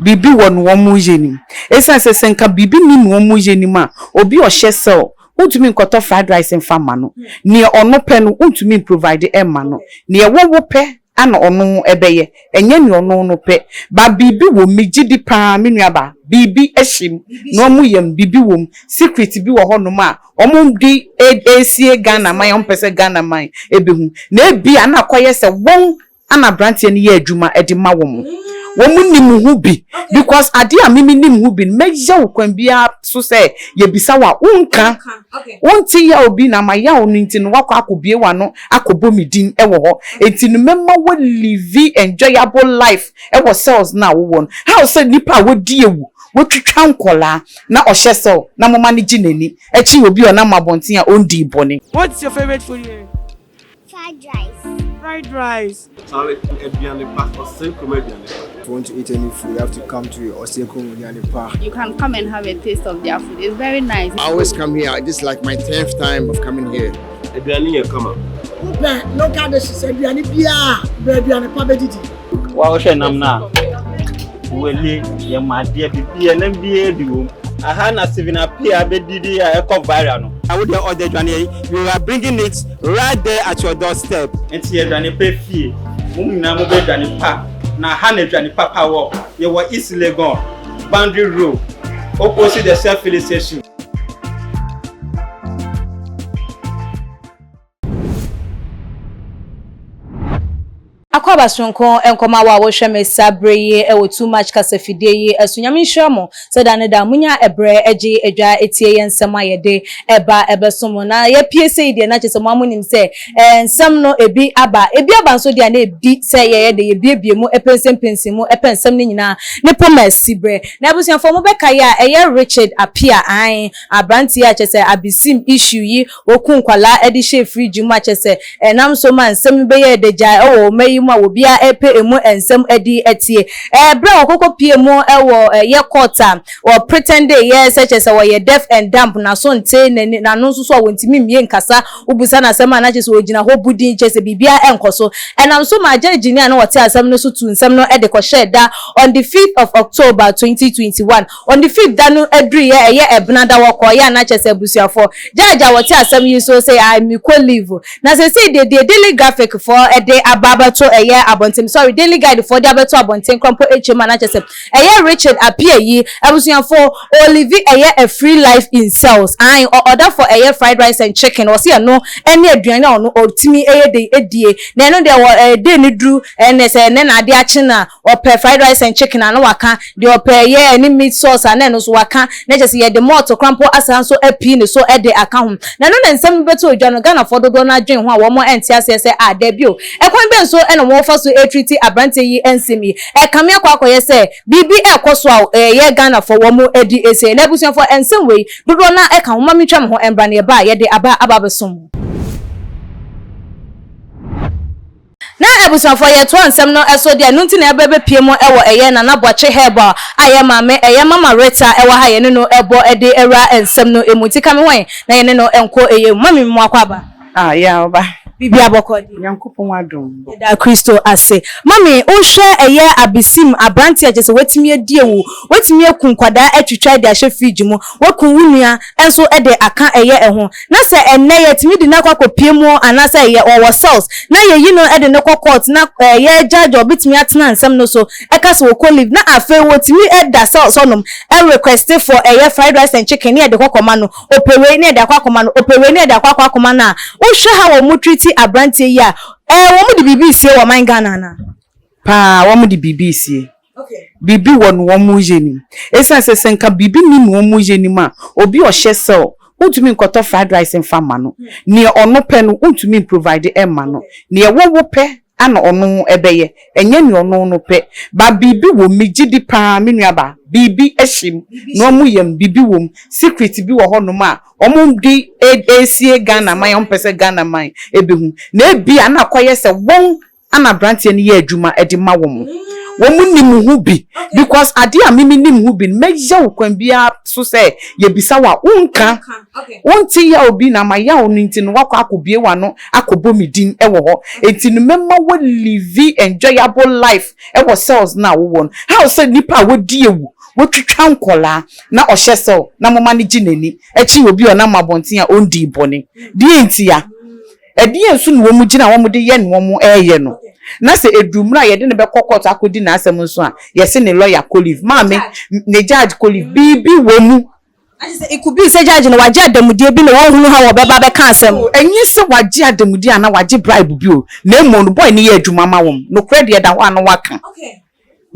biribi wɔ no wɔn yɛ nim. Ɛsiane sɛ sɛ nka biribi ni no wɔn yɛ nim a, obi a ɔhyɛ cell, wontumi nkɔtɔ fried rice mfa ma no. Nea ɔno pɛ no, wontumi mprovide ɛma no. Nea wɔwɔ pɛ ana ɔno ɛbɛyɛ, ɛnyɛ nea ɔno no pɛ. Ba biribi wɔ mu, megye di paa, me nuaba, biribi ahyɛ mu na ɔmo yam biribi wɔ mu, secret bi wɔ hɔnom a ɔmo de esie Ghana man a ɔmo pɛ sɛ Ghana man ebehu. Na ebi a na akɔyɛ sɛ wɔn ana aberanteɛ no yɛ adwuma ɛde ma wɔn. Wɔn nim ho bi, because adeɛ a mimi nim ho bi no, mɛyɛ wo kwan biara so sɛ yɛbisa wo a, wonka wonte yaw bi na ma yaw no nti no wakɔ akɔbie w'ano akɔbɔ mi din ɛwɔ hɔ. Nti no mɛma wo live enjoyable life ɛwɔ cells na wowɔ no. How sɛ nipa a wodi ewu, wotwitwa nkɔlaa na ɔhyɛ cell na moma no gye n'ani akyi, obi a ɔnam abɔnten a ɔndi bɔne? What's your favorite food here? Fried rice. Fried rice. Charlie, aduane pa, Oseikrom aduane pa. If you want to eat any food, you have to come to Oseikrom Aduane Pa. You can come and have a taste of their food. It's very nice. I always come here. This is like my 10th time of coming here. Aduane yɛ kama. Wopɛ local dishes, aduane biara, brɛ Aduane Pa bɛdidi. Wa wohwɛ nam no a wele yɛma adeɛ bibia nam biara bi wɔ mu aha na Stephen Appiah bɛdidi a ɛkɔ viral no. I would order aduane yi, we are bringing it right there at your doorstep. Nti aduane pa fie mo nyinaa mobɛ aduane pa na ha na aduane papa wɔ. Yɛwɔ East Legon, Boundary Road, opposite the Shell filling station. Akɔaba sononko nkɔmɔ a wɔhwɛ me saa berɛ yi ɛwɔ Too Much kasafidie yi ɛso. Nyame nhyira mo sɛ da ne da munya ɛberɛ agye adwa etie yɛn nsɛm a yɛde ɛba ɛbɛso mo na yɛpie sɛ yi deɛ, na kyerɛ sɛ mo amonim sɛ nsɛm no ebi aba, ebi aba nso deɛ, na ebi sɛ yɛyɛ de yɛbiebie mu, ɛpɛnsɛmpɛnsɛm mu, ɛpɛ nsɛm no nyinaa ne pɔmɛ si berɛ. Na abusuafoɔ, mo bɛka yi a ɛyɛ Richard Appiah an aberanteɛ a kyerɛ sɛ abisim issue yi, oku nkwalaa ɛde hyɛ fridge mu a kyerɛ sɛ ɛnam so ma nsɛm bɛyɛ dagya ɛwɔ ɔma yi mu a obiara ɛpɛ emu nsɛm ɛde ɛtie. Ɛbrɛ a wɔkɔkɔ pie mu ɛwɔ ɛyɛ court a wɔ pretend yɛ sɛ kyerɛ sɛ wɔyɛ deaf and dumb, n'aso nte n'ani, n'ano nso so a wɔntumi mmie nkasa, wobusa n'asɛm a na kyerɛ sɛ wɔgyina hɔ budin, kyerɛ sɛ biribiara ɛnkɔ so. Ɛnam so ma judge ni a na wɔte asɛm no so tu nsɛm no ɛde kɔhyɛ da on the 5th of October 2021. On the 5th da no aduru yɛ ɛyɛ ɛbena da wɔkɔ yɛ a, na kyerɛ sɛ abusuafoɔ, judge a wɔte asɛm yi so sɛ amikɔ leave na sɛ sɛ deɛ Daily Graphic foɔ ɛde aba abɛto ɛyɛ abɔnten, sorry, Daily Guide foɔ de abɛto abɔnten krɔmpo ekyir mu a, na kyerɛ sɛ ɛyɛ Richard Appiah yi, abusuafoɔ, olive ɛyɛ a free life in cells ayi ɔda for ɛyɛ fried rice and chicken. Ɔsi ɛno ɛne aduane a ɔno ɔtumi ɛyɛ de edie na ɛno deɛ wɔ ɛde ne duru ɛnɛ sɛ ɛnɛ na ade akye na ɔpɛ fried rice and chicken ano, waka deɛ ɔpɛ ɛyɛ ɛne meat sauce ana ɛno nso waka, na kyerɛ sɛ yɛde malt krampo asan so apii ne so ɛde aka ho. Na ɛno na nsɛm bɛto odwa no, Ghanafoɔ dodoɔ no adwene ho a wɔn ɛnte aseɛ sɛ a dabi o, ɛkwan bɛn so ɛna wɔfa so ɛtreat aberanteɛ yi? Nsɛm yi ɛkame akɔ akɔyɛ sɛ biribi ɛkɔ so a ɛyɛ Ghanafoɔ wɔn adi ese. Na abusuafoɔ, nsɛm wei dodoɔ no ɛka ho ma metwa me ho mbra ne ɛba a yɛde aba aba abɛsom. Na abusuafoɔ, yɛtoa nsɛm no ɛso deɛ no nti na ɛbɛbɛpie mu ɛwɔ ɛyɛ Nana Boakye Herbal a yɛ maame ɛyɛ Mama Rita ɛwɔ ha, yɛne no ɛbɔ ɛde ɛwura nsɛm no emu. Nti kame hɔn na yɛne no ɛnkɔ ɛyɛ mu. Mami mu, akɔ aba. Ah, yɛ ɔba. Biribi abɔkɔ deɛ? Nyankopɔn adom. Yɛda Kristo ase. Mami, wohwɛ ɛyɛ abisim aberante a kyerɛ sɛ watumi adi ewu, watumi aku nkwadaa atwitwa de ahyɛ fridge mu, waku wo nua nso de aka ɛyɛ ɛho, na sɛ ɛnnɛ yɛtumi de no akɔ akɔpie mu anaasɛ ɛyɛ ɔwɔ cells na yɛyi no de no kɔ court na ɛyɛ judge a ɔbɛtumi atena nsɛm no so ɛka sɛ wɔkɔ leave, na afei wɔtumi ɛda cells hɔnom ɛrequest for ɛyɛ fried rice and chicken ne yɛde kɔ kɔma no, opewei ne yɛde akɔ akɔma no, opewei ne yɛde akɔ akɔ akɔma no a, wohwɛ ha wɔn mo treat aberanteɛ yi a, wɔn de biribi sie wɔ man Ghana ana? Paa, wɔn de biribi sie. Biribi wɔ no wɔn yɛ nim. Ɛsiane sɛ sɛ nka biribi nim wɔn yɛ nim a, obi a ɔhyɛ cell, wontumi nkɔtɔ fried rice mfa ma no. Nea ɔno pɛ no, wontumi mprovide ɛma no. Nea wɔwɔ pɛ ana ɔno ɛbɛyɛ, ɛnyɛ nea ɔno no pɛ. Ba biribi wɔ mu, megye di paa, me nuaba, biribi ahyɛ mu na ɔmo yam biribi wɔ mu, secret bi wɔ hɔnom a ɔmo de esie Ghana man a ɔmo pɛ sɛ Ghana man ebehu. Na ebi a na akɔyɛ sɛ wɔn Ana abranteɛ no yɛ adwuma de ma wɔn. Wɔn nim ho bi because adeɛ a mimi nim ho bi no, mɛyɛ wo kwan biara so sɛ yɛbisa wo a, wonka. Wonte yaw bi na ama yaw no nti no woakɔ akɔbue w'ano akɔbɔ me din wɔ hɔ. Nti no mɛma wo live enjoyable life wɔ cells no a wowɔ no. How sɛ nipa a wadi awu, watwitwa nkwadaa na ɔhyɛ cell na moma no gye n'ani kyɛn obi a ɔnam abɔnten a ɔndii bɔne. Deɛn ntia? Ɛdeɛn nso na wɔn gyina a wɔn de yɛ nea wɔn reyɛ no? Na sɛ ɛduru mmerɛ a yɛde no bɛkɔ court akɔdi n'asɛm nso a, yɛse ne lawyer kɔ leave. Maame, ne judge kɔ leave. Biribi wɔ mu. Na kyerɛ sɛ it could be sɛ judge no wagye adamudeɛ bi na wɔnhunu how ɔbɛba abɛka asɛm no. Ɛnyɛ sɛ wagye adamudeɛ anaa wagye bribe bi o, na mmom no boy no yɛ adwuma ma wɔn. Nokorɛ deɛ ɛda hɔ a na waka.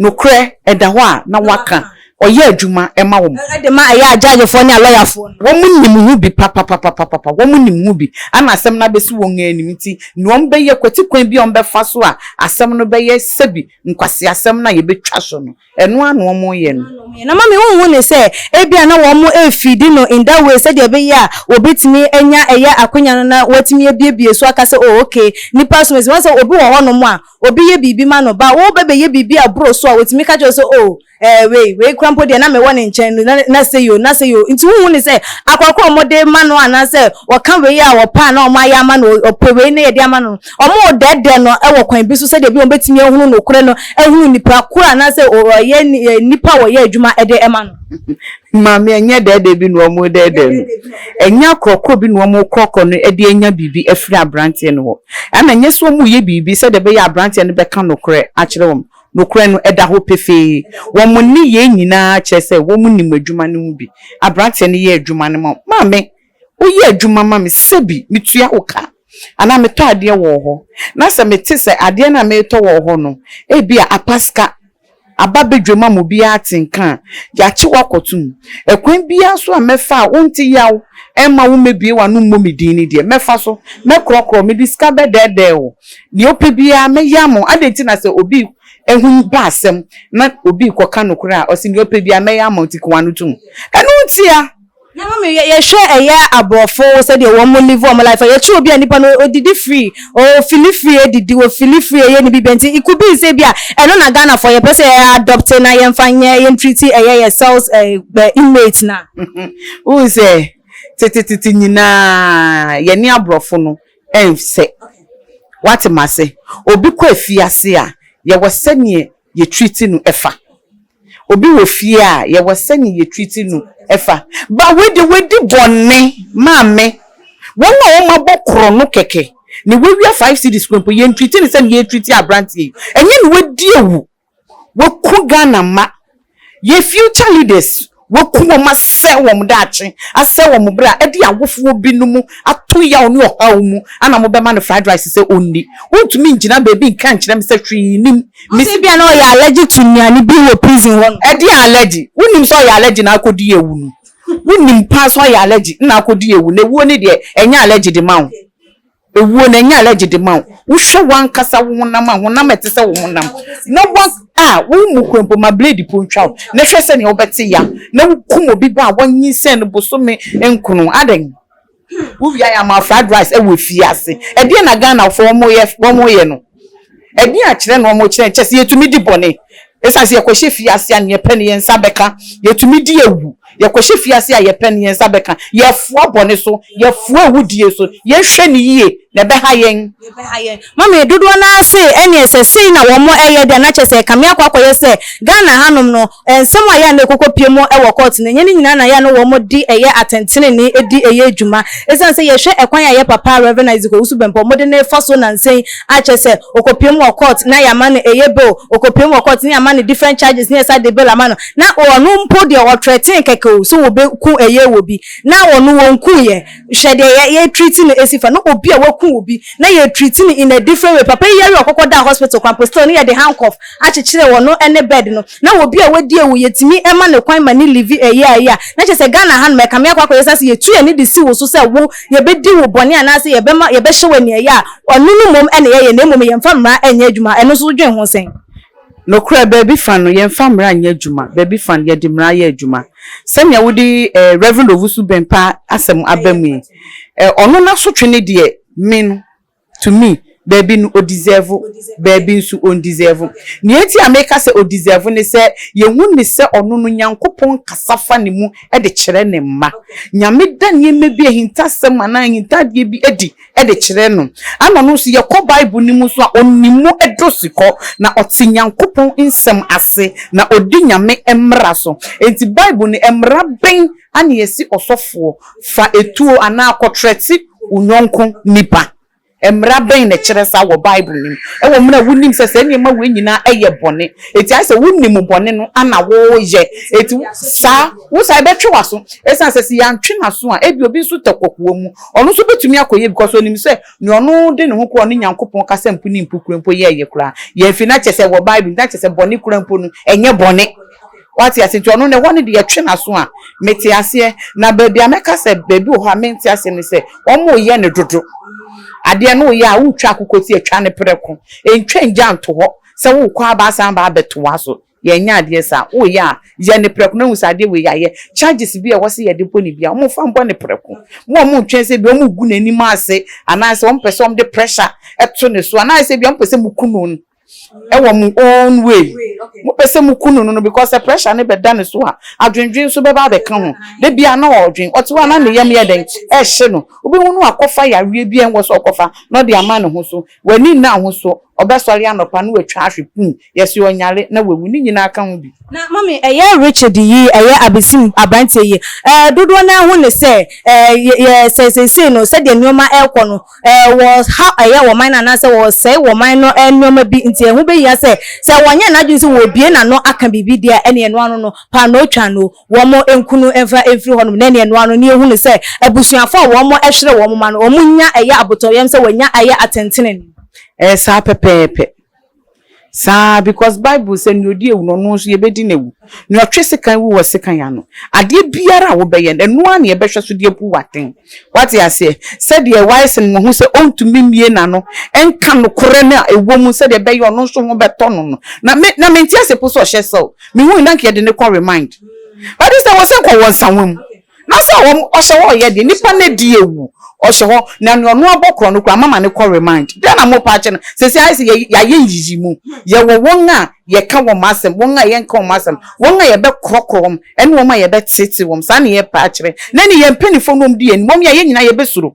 Nokorɛ ɛda hɔ a na waka. Ɔyɛ adwuma ma wɔn. De ma ɛyɛ a judgefoɔ ne alɔyafoɔ no. Wɔn nim ho bi papapapapapa, wɔn nim ho bi. Ana asɛm no abɛsi wɔn anim nti, nea wɔn bɛyɛ, kwati kwan bi a wɔn bɛfa so a asɛm no bɛyɛ sɛbi nkwaseasɛm no a yɛbɛtwa so no, ɛno ara na wɔn reyɛ no. Na mami wonhu no sɛ ebia na wɔn refeedi no in that way sɛdeɛ ɛbɛyɛ a wɔbɛtumi anya ɛyɛ akonya no na wɔatumi abiebie so aka sɛ, oh, okay, nipa so wɔn sɛ obi wɔ hɔnom a obi yɛ biribi ma no ba wo bɛbɛyɛ biribi a boro so a wɔtumi ka kyerɛ sɛ, oh, wei wei kora mpo deɛ na mewɔ ne nkyɛn no na sɛ yo na sɛ yo. Nti wohu ne sɛ akɔkɔ a wɔde ma no anaasɛ wɔka wei a wɔpa a na wɔn ayɛ ama no, ɔpɛ wei na yɛde ama no, wɔn dɛɛdɛɛ no wɔ kwan bi so sɛdeɛ bi wɔn bɛtumi ahunu nokorɛ no, ahunu nipa koro anaasɛ ɔyɛ nipa a wɔyɛ adwuma de ma no. Maame, ɛnyɛ dɛɛdɛɛ bi na wɔn dɛɛdɛɛ no, ɛnyɛ akorɔkorɔ bi na wɔn korɔkorɔ no de anya biribi afiri aberanteɛ no hɔ, ɛna ɛnyɛ sɛ wɔn reyɛ biribi sɛdeɛ ɛbɛyɛ aberanteɛ no bɛka nokorɛ akyerɛ wɔn. Nokorɛ no ɛda hɔ pefee. Wɔn nneyɛɛ nyinaa kyerɛ sɛ wɔn nim adwuma no ho bi. Aberanteɛ no yɛ adwuma no ma wo. Maame, woyɛ adwuma ma me, sɛbi metua wo ka anaa metɔ adeɛ wɔ wo hɔ, na sɛ mete sɛ adeɛ no a meretɔ wɔ wo hɔ no ebia apaska aba badwam ama obiara ate nka a, yɛakye wo akɔto mu. Ɛkwan biara so a mɛfa a wonte yaw mma wommɛbue w'ano mmɔ me din no deɛ, mɛfa so. Mɛkorɔkorɔ, mede sika bɛdɛɛdɛɛ wo. Nea wopɛ biara, mɛyɛ ama wo. Adɛn nti na sɛ obi ho ba asɛm na obi rekɔka nokorɛ a, ɔse nea wopɛ biara mɛyɛ ama wo nti ka w'ano tom? Ɛno ntia. Na mami, yɛhwɛ ɛyɛ aborɔfo sɛdeɛ wɔn live wɔn life a, yɛkyerɛ obi a nipa no odidi free, ofeel free edidi, ofeel free ɛyɛ ne biribi. Nti it could be sɛ bi a ɛno na Ghanafoɔ yɛpɛ sɛ yɛ adopt na yɛmfa nyɛ yɛn treat ɛyɛ yɛ cells inmate na. Wohu sɛ tetetete nyinaa yɛne aborɔfo no ɛnsɛ. Wate m'ase? Obi kɔ afiase a, yɛwɔ sɛneɛ yɛ treat no ɛfa. Obi wɔ fie a, yɛwɔ sɛneɛ yɛ treat no ɛfa. Ba wei de wadi bɔne, maame. Wɔn a wɔn abɔ korɔ no kɛkɛ na wawia 5 cedis kura mpo, yɛn treat no sɛneɛ yɛ treat aberanteɛ yi. Ɛnyɛ ne wadi awu. Waku Ghana ma. Yɛ future leaders, waku wɔn, asɛ wɔn daakye, asɛ wɔn berɛ a ɛde awofoɔ binom ato yaw ne ɔhaw mu ana mobɛma no fried rice sɛ ɔnni. Wontumi ngyina baabi nka nkyerɛ me sɛ hwee nim. Sɛ bi a na ɔyɛ allergic to nnuane bi wɔ prison hɔ no. Ɛde allergy. Wonim sɛ ɔyɛ allergy na akɔdi ewu no. Wonim paa sɛ ɔyɛ allergy na akɔdi ewu. Na ewuo no deɛ, ɛnyɛ allergy de ma wo. Ewuo no ɛnyɛ allergy de ma wo. Wohwɛ w'ankasa wo honam a, honam a ɛte sɛ wo honam. Na wa a wo mu kura mpo ma blade po ntwa wo. Na hwɛ sɛnea wobɛte ya. Na wokum obi ba a wɔnyinsɛn no bosome 9. Adɛn? Wowia yɛ ama fried rice ɛwɔ efiase. Ɛdeɛ na Ghanafoɔ wɔn yɛ no. Ɛdeɛ akyerɛ na wɔn kyerɛ kyɛ sɛ yɛtumi di bɔne. Ɛsiane sɛ yɛkɔhyɛ fiase a neɛ yɛpɛ no yɛn nsa bɛka. Yɛtumi di ewu. Yɛkɔhyɛ fiase a yɛpɛ no yɛn nsa bɛka. Yɛfoa bɔne so. Yɛfoa awudie so. Yɛhwɛ ne yie na ɛbɛha yɛn. Ɛbɛha yɛn. Mami, dodoɔ naa se ɛneɛ sɛ sei na wɔn ɛyɛ deɛ na kyerɛ sɛ kame akɔ akɔyɛ sɛ Ghana hanom no, nsɛm a yɛ a na ɛkɔkɔ pie mu ɛwɔ court no, ɛnyɛ ne nyinaa na yɛ a na wɔn de ɛyɛ atɛntenenee di ɛyɛ adwuma. Ɛsiane sɛ yɛhwɛ ɛkwan a yɛ papa Reverend Isaac Owusu Bempah wɔn de ne fa so nansa akyerɛ sɛ ɔkɔpie mu wɔ court na yɛama no ɛyɛ bail, ɔkɔpie mu wɔ court na yɛama no different charges na yɛsa de bail ama no, na ɔno mpo deɛ ɔthreaten kɛkɛ o sɛ wɔbɛku ɛyɛ wɔ bi na ɔno wɔnku yɛ. Hwɛ deɛ yɛ treat no esi fa na obi a waku obi na yɛ treat no in a different way. Papa yi yɛre ɔkɔkɔ da hospital kwan still ne yɛde handcuff akyekyere wɔn no ne bed no, na obi a wadi ewu yɛtumi ɛma ne kwan ma ne live ɛyɛ a ɛyɛ a na kyerɛ sɛ Ghana ha no mɛka me akɔ akɔyɛ sɛ yɛtu yɛn ne de si wo so sɛ wo yɛbɛdi wo bɔne anaasɛ yɛbɛma yɛbɛhyɛ wɔ nea ɛyɛ a ɔno no mmom ɛna yɛyɛ, na mmom yɛmfa mmara ɛnyɛ adwuma. Ɛno nso dwen ho sɛn? Nokorɛ, baabi fa no yɛmfa mmara nyɛ adwuma, baabi fa no yɛde mmara yɛ adwuma. Sɛnea wode Reverend Owusu Bempah asɛm aba mu yi, ɔno n'asotwe ne deɛ, me no, to me. Baabi no ɔdeserve, baabi nso ɔndeserve. Nea enti a meka sɛ ɔdeserve ne sɛ, yɛhu no sɛ ɔno no Nyankopɔn kasa fa ne mu de kyerɛ ne mma. Nyame da nneɛma bi, ahintasɛm anaa ahintadeɛ bi adi de kyerɛ no. Ana ɔno nso yɛkɔ Bible no mu nso a, ɔnim mu dɔ sukɔ, na ɔte Nyankopɔn nsɛm ase, na ɔdi Nyame mmara so. Enti Bible no, mmara bɛn ana yɛse ɔsɔfoɔ fa etuo anaa kɔtrɛte wo yɔnko nipa? Mmara bɛn na ɛkyerɛ saa wɔ Bible no mu? Ɛwɔ mmerɛ a wonim sɛ saa nneɛma wei nyinaa yɛ bɔne. Enti ayɛ sɛ wonim bɔne no ana woreyɛ. Enti saa, wo saa ɛbɛtwe w'aso. Ɛsiane sɛ sɛ yɛantwe n'aso a, ebia obi nso tɛ kɔkoa mu. Ɔno nso bɛtumi akɔyɛ because ɔnim sɛ nea ɔno de ne ho kura ɔne Nyankopɔn kasa mpo ne mpo kura mpo yɛɛyɛ koraa. Yɛamfi na kyerɛ sɛ wɔ Bible mu na kyerɛ sɛ bɔne kura mpo no ɛnyɛ bɔne. Wate aseɛ? Nti ɔno no ɛhɔ no deɛ yɛtwe n'aso a, mete aseɛ. Na baabi a mɛka sɛ baabi wɔ hɔ a mente aseɛ ne sɛ, wɔreyɛ no dodo. Adeɛ no woyɛ a, wotwa akokɔ ti a, twa no prɛko. Ntwa ngya nto hɔ sɛ worekɔ aba asan aba abɛtoa so. Yɛnyɛ adeɛ saa. Woyɛ a, yɛ no prɛko na hu sɛ adeɛ wei yɛayɛ. Charges bi a ɛwɔ sɛ yɛde bɔ no biara, wɔmfa mbɔ no prɛko. Mo a wɔntwɛn sɛ ebia wɔregu n'anim ase anaasɛ wɔpɛ sɛ wɔde pressure to ne so anaasɛ ebia wɔpɛ sɛ moku no no, ɛwɔ mo own way. Mo pɛ sɛ mo ku no no because sɛ pressure no bɛda ne so a, adwendwen nso bɛba abɛka ho. Da biara na ɔredwen. Ɔte hɔ a na ne yam yɛ dɛn? Ɛrehye no. Wobɛhu no akɔfa yareɛ bi a ɛnwɔ sɛ ɔkɔfa na ɔde ama ne ho so. W'ani nna ho so, ɔbɛsɔre anɔpa na watwa ahwe pum. Yɛse ɔnyare na wawu. Ne nyinaa ka ho bi. Na mami, ɛyɛ Richard yi, ɛyɛ abesim aberanteɛ yi, ɛɛ dodoɔ no ara hu no sɛ, ɛɛ yɛ yɛ sɛ seesei no sɛdeɛ nneɛma ɛrekɔ no, Wɔha ɛyɛ wɔn man no anaasɛ wɔsɛe wɔn man no nneɛma bi nti ɛho bɛhia sɛ, sɛ wɔnyɛ n'adwene sɛ wɔrebue n'ano aka biribi deɛ a, ɛneɛ ɛno ano no, paanoo twa no, wɔn nku no mfa mfiri hɔnom, na ɛneɛ ɛno ano no yɛhunu sɛ abusuafoɔ a wɔn hwere wɔn mma no, wɔn nya ɛyɛ abotɔyam sɛ wɔanya ɛyɛ atɛntenenee. Ɛyɛ saa pɛpɛɛpɛ. Saa because bible sɛ nea odi awu no ɔno nso yɛbɛdi no awu. Nea ɔtwe sekan wu wɔ sekan ano. Adeɛ biara a wobɛyɛ no ɛno ara na yɛbɛhwɛ so de abu wo atɛn. Wate aseɛ? Sɛdeɛ wise no wahu sɛ ɔntumi mmie n'ano nka nokorɛ no a ɛwɔ mu sɛdeɛ ɛbɛyɛ ɔno nso ho bɛtɔ no no. Na me na mente ase po sɛ ɔhyɛ cell. Mehui na nka yɛde no kɔ remind. But this time wɔ sɛ nkɔ wɔ nsawa mu. Na sɛ wɔn ɔhyɛ hɔ ɔyɛ deɛ nipa no adi awu ɔhyɛ hɔ na nea ɔno abɔ korɔ no koraa mama no kɔ remind deɛ na mo pa akyɛ no sɛsɛ ayɛ sɛ yɛ yɛayɛ nyiyi mu yɛwɔ wɔn a yɛka wɔn asɛm wɔn a yɛnka wɔn asɛm wɔn a yɛbɛkorɔkorɔ wɔn ɛne wɔn a yɛbɛtete wɔn saa na yɛpa akyerɛ na ne yɛn mpanimfoɔ no wɔn di yɛn anim wɔn yɛ yɛn nyinaa yɛbɛsuro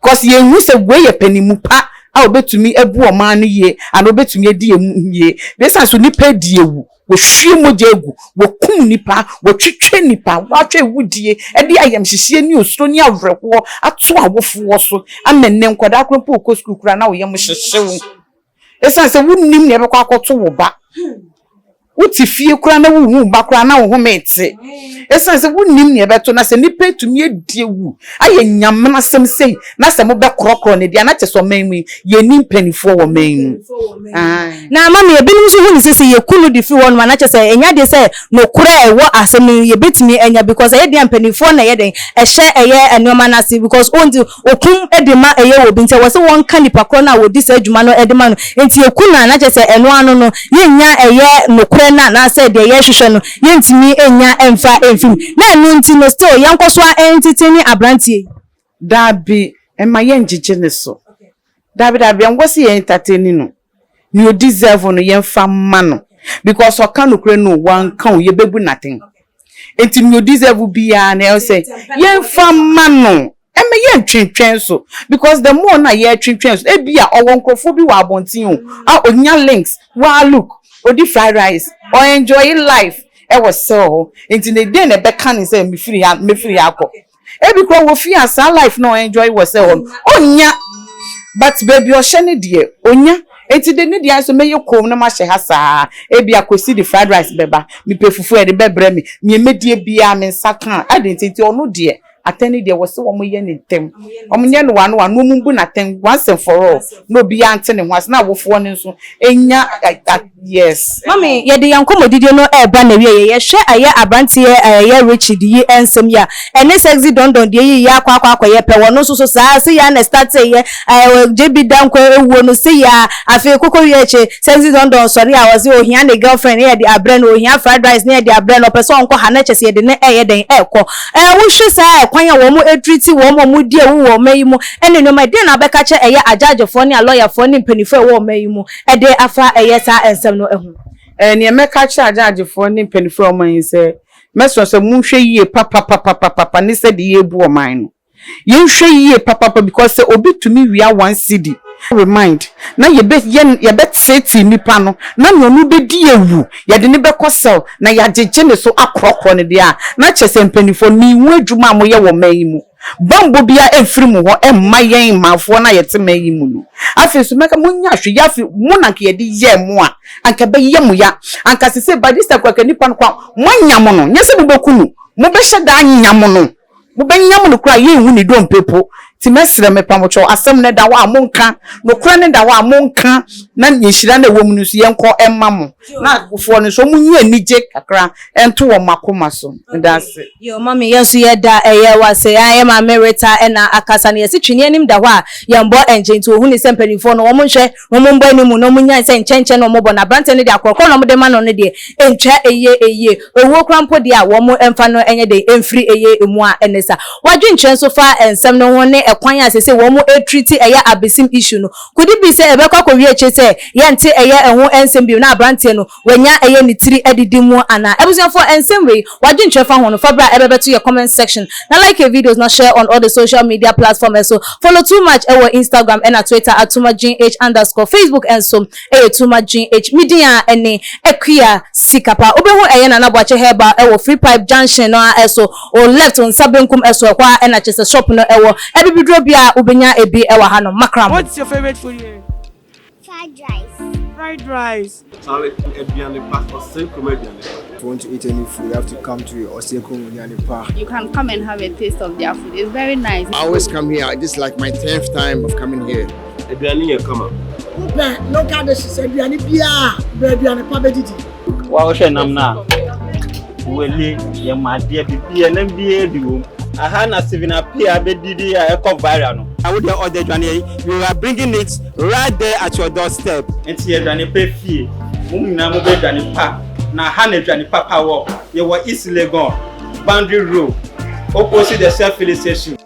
cause yɛnhu sɛ wei yɛ panimu pa a obetumi abu ɔman no yie anaa obetumi adi yɛn mu yie besan so nipa adi awu Wɔahwie mogya agu, wɔakum nnipa, wɔatwitwa nnipa, wɔatwa awudie de ayamhyehyeɛ ne osuro ne awerɛhoɔ ato awofoɔ so ama nnɛ nkwadaa koraa mpo rekɔ sukuu koraa na wo yam hyehye wo ɛsiane sɛ wonnim nea ɛbɛkɔ akɔto wo ba. Wote fie koraa na wohu wo ba koraa na wo home te ɛsiane sɛ wonnim nea ɛbɛto na sɛ nnipa atumi adi awu ayɛ nyamenasɛm sei na sɛ mobɛkorɔkorɔ no deɛ na kyɛ sɛ ɔman mu yi yɛnni mpanimfoɔ wɔ man mu. Aane. Na ama me, ebinom nso hu no sɛ sɛ yɛku no de firi hɔ nom a na kyerɛ sɛ ɛnyɛ adeɛ sɛ nokorɛ a ɛwɔ asɛm no mu yɛbɛtumi anya because ɛyɛ deɛ a mpanimfoɔ na ɛyɛ dɛn ɛhyɛ ɛyɛ nnoɔma no ase because ɔnti ɔkum de ma ɛyɛ obi nti ɛwɔ sɛ wɔnka nipa korɔ no a wɔdi saa adwuma no de ma no nti yɛku no a na kyerɛ sɛ ɛno ano no yɛnnya ɛyɛ nokorɛ no anaasɛ deɛ yɛrehwehwɛ no yɛntumi nnya mfa mfiri mu na ɛno nti no still yɛnkɔ so ara ntete ne aberanteɛ yi. Daabi, mma yɛngyegye ne so. Daabi daabi, ɛnwɔ sɛ yɛ entertain no. Nea o deserve no yɛnfa mma no. Because ɔka nokorɛ no o, wanka o, yɛbɛbu no atɛn. Nti nea o deserve biara no ɛwɔ sɛ yɛnfa mma no. Ɛmma yɛntwentwɛn so. Because the more no a yɛtwentwɛn so, ebia ɔwɔ nkorɔfoɔ bi wɔ abɔnten o, a onya links, waa look, odi fried rice, ɔ enjoy life ɛwɔ cell hɔ. Nti no dɛn na ɛbɛka no sɛ mefiri ha, mɛfiri ha akɔ. Ebi koraa wɔ fie a saa life na ɔenjoy wɔ sɛ hɔ no ɔnnya but baabi ɔhyɛ no deɛ ɔnya nti de ne deɛ ayɛ sɛ mɛyɛ koom na mahyɛ ha saa ebia Kwesi de fried rice bɛba mepɛ fufu a yɛde bɛbrɛ me nea mɛdie biara me nsa ka a adɛn nti nti ɔno deɛ atɛn no deɛ wɔ sɛ wɔyɛ no ntɛm wɔnyɛ no one one na wɔmbu no atɛn once and for all na obiara nte ne ho ase na awofoɔ no nso nya yes. Mummy, yɛde yɛn nkɔmmɔdidie no reba n'awieɛ. Yɛhwɛ ɛyɛ abranteɛ a ɛyɛ Richard yi nsɛm yi a, ɛne Sexy Don Don deɛ yi yɛ akɔ akɔ akɔyɛ pɛ. Ɔno nso so saa, sei ara na ɛstarteeɛ, ɛɛ JB Danquah awuo no, sei ara, afei koko wie akyi, Sexy Don Don sɔre a ɔse ohia ne girlfriend na yɛde abrɛ no, ohia fried rice na yɛde abrɛ no, ɔpɛ sɛ ɔnkɔ ha na kyerɛ sɛ yɛde no ɛreyɛ dɛn ɛrekɔ. Ɛɛ wohwɛ saa a. ɔkwan a wɔn ɛtreat wɔn a wɔn di awu wɔ ɔman yi mu ɛne nneɛma. Ɛdeɛn na abɛka kyɛ ɛyɛ agyagyefoɔ ne alɔyafoɔ ne mpanimfoɔ a ɛwɔ ɔman yi mu ɛde afa ɛyɛ saa nsɛm no ho? Nea mɛka kyerɛ agyagyefoɔ ne mpanimfoɔ a ɔman yi sɛ, mɛsrɛ sɛ monhwɛ yie papapapapapa ne sɛde yɛbu ɔman no. Yɛnhwɛ yie papapa, because sɛ obi tumi wia 1 cedi remind na yɛbɛ yɛ yɛbɛteetee nipa no na nea ɔno bɛdi ewu, yɛde ne bɛkɔ cell na yɛagyegye ne so akorɔkorɔ no deɛ a, na kyerɛ sɛ mpanimfoɔ miihu adwuma a moyɛ wɔ man yi mu. Bambɔ bia ɛmfiri mu hɔ ɛmma yɛn maafoɔ no a yɛte man yi mu no. Afei nso mɛka, monya ahwɛ yɛ. Afei mo na nka yɛde yɛɛ mo a, anka bɛyɛ mo ya. Anka sese by this time kora nipa no kora moanya mo no, nyɛ sɛ mobɛku no, mobɛhyɛ daa anya mo no, mobɛnya mo no kora yɛnhu ne dompe po. Nti mɛsrɛ, mepamokyɛw, asɛm no da hɔ a monka, nokorɛ no da hɔ a monka, na nhyira no ɛwɔ mu no nso yɛnkɔ ɛma mo, na agofoɔ no nso ɔmo nyi anigye kakra ɛnto wɔn akoma so. Meda ase. Yo, mami, yɛn nso yɛda ɛyɛ wase a yɛ maame Rita ɛna akasa no. Yɛsi twene anim da hɔ a yɛmbɔ ɛnkyɛn, nti ohun ne sɛ mpanimfoɔ no wɔn nhwɛ na wɔn mbɔ anim na wɔn nyan sɛ nkyɛnkyɛn na wɔn bɔ na aberanteɛ no de akorɔkorɔ na wɔn de ma no no deɛ, ntwa ɛyie ɛyie owuo kora mpo deɛ a wɔn mfa no ɛnyɛ de mfiri ɛyɛ emu a ɛne sa. Wadwenkyerɛ nso fa nsɛm no ho ne ɛkwan a sese wɔn ɛtreat ɛyɛ abesim issue no kudi bi sɛ ɛbɛkɔ akɔwie akyire sɛ yɛnte ɛyɛ ɛho nsɛm bio na aberanteɛ no wanya ɛyɛ ne tiri adidi mu anaa. Abusuafoɔ, nsɛm wei, wadwenkyerɛ fa ho no, fa bra ɛbɛbɛto yɛ comment section na like your videos na share on all the social media platform. Ɛso follow Too Much ɛwɔ Instagram ɛna Twitter at toomuchgh_. Facebook ɛnso ɛyɛ Too Much GH. Midin a ɛne Akua Sikapa. Wobɛhu ɛyɛ Nana Boakye Herbal ɛwɔ Free Pipe Junction no a ɛso o left nsa benkum ɛso ɛhɔ a ɛna kyerɛ sɛ shop no ɛwɔ ɛbibiduro bi a wobɛnya ebi ɛwɔ ha no makram. What's your favorite food here? Fried rice. Fried rice. Charlie, aduane pa, Ɔsɛe kurom aduane pa. If you want to eat any food, you have to come to Oseikrom Aduane Pa. You can come and have a taste of their food. It's very nice. I always come here. This is like my 10th time of coming here. Aduane yɛ kama. Wopɛ local dishes, aduane biara, brɛ Aduane Pa bɛdidi. Wa wohwɛ nam no a, wele yɛma adeɛ bibia nam biara bi wɔ mu. Aha na Stephen Appiah bɛdidi a ɛkɔ viral no. Na wo deɛ ɔda aduane yi, we are bringing it right there at your doorstep. Nti aduane pa fie, mo nyinaa mobɛ aduane pa na ha na aduane papa wɔ. Yɛwɔ East Legon, Boundary Road, opposite the Shell filling station.